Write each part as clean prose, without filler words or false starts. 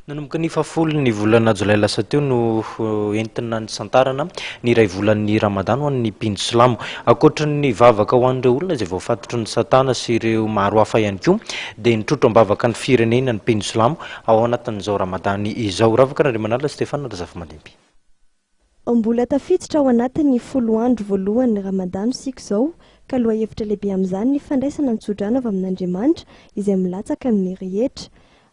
Nanomboka ny fahafolo ny volana jolay lasa teo no entina nisantarana ny iray volan'ny Ramadany ho an'ny mpino silamo. Ankoatra ny vavaka ho an'ireo olona izay voafatotry ny satana sy ireo maro hafa ihany koa dia nitrotro am-bavaka ny firenena ny mpino silamo ao anatin'izao Ramadany izao. Ravaka Randriamanalina Stéphane Razafimandimby. Mbola tafiditra ao anatin'ny folo andro voalohan'ny Ramadany isika izao, ka lohahevitra lehibe amin'izany ny fandraisana ny tsodrano avy amin'Andriamanitra izay milatsaka amin'ny rehetra.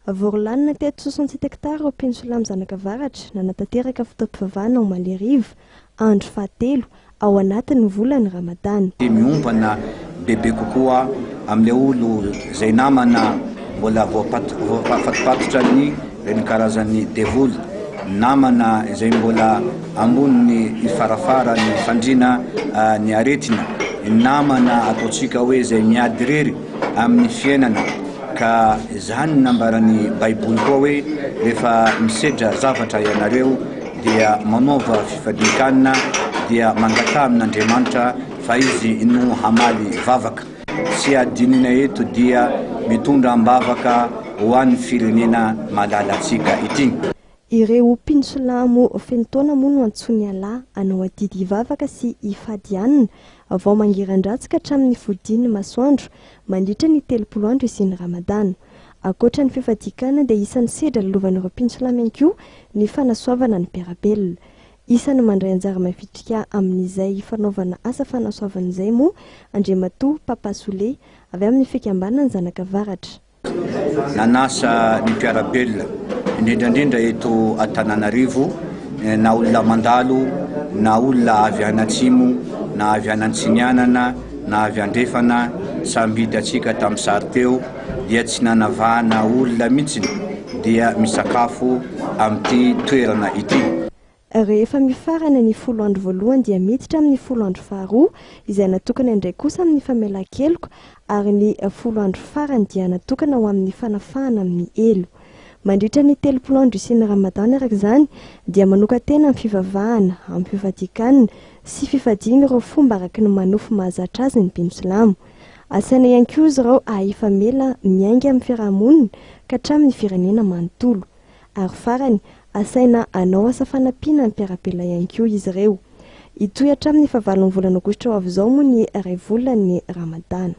Vory lanona teto Soixante-sept hectares ireo mpino silamo zanak'avaratra nanatanteraka fotoam-pivavahana omaly hariva, andro fahatelo ao anatin'ny volan'ny Ramadany. Miompana bebe kokoa amin'ilay olo izay namana mbola voafatopatotra ny ireny karazan'ny devoly, namana izay mbola ambonin'ny farafara ny fandriana ny aretina, namana ataontsika hoe izay miady irery amin'ny fiainana. Ka izany no nambaran'ny Baiboly koa hoe rehefa misedra zavatra ianareo dia manaova fifadian-kanina dia mangataha amin'Andriamanitra fa Izy no hamaly vavaka. Tsy adinina eto dia mitondra am-bavaka ho an'ny firenena malalantsika ity. Ireo mpino silamo feno taona moa no antsoin'i Allah hanao adidy hivavaka sy hifady hanina vao mangiran-dratsy ka hatramin'ny fodian'ny masoandro mandritra ny 30 andro isian'ny Ramadano. Ankoatra ny fifadian-kanina dia isan'ny sedra lalovan'ireo mpino silamo ihany koa ny fanasoavana ny mpiara-belona. Isan'ny mandray anjara mavitrika amin'izay fanaovana asa fanasoavana izay moa Andriamatoa Papa Souley avy amin'ny fikambanan'ny Zanakavaratra. Nanasa ny mpiara-belona, indrindra indrindra eto Antananarivo, na olona mandalo, na olona avy any atsimo, na avy any antsinianana, na avy andrefana, samby hitantsika tamin'ny sary teo, dia tsy nanavahana olona mihitsy dia misakafo amin'ity toerana ity. Rehefa mifarana ny folo andro voalohany dia miditra amin'ny folo andro faharoa izay natokana indray kosa amin'ny famelan-keloka ary ny folo andro farany dia natokana ho amin'ny fanafahana amin'ny helo. Mandritra ny 30 andro isian'ny Ramadan araka izany dia manokan-tena amin'ny fivavahana, amin'ny fifadian-kanina sy fifadiana ireo fomba araka ny manofy mahazatra azy ny mpino silamo. Asaina ihany koa izy ireo hahay hifamela miainga amin'ny fiaraha-monina ka hatramin'ny firenena manontolo. Ary farany, asaina hanao asa fanampiana ny mpiara-belona ihany koa izy ireo. Hitohy hatramin'ny fahavalon'ny volana aogositra ho avy izao moa ny iray volan'ny Ramadana.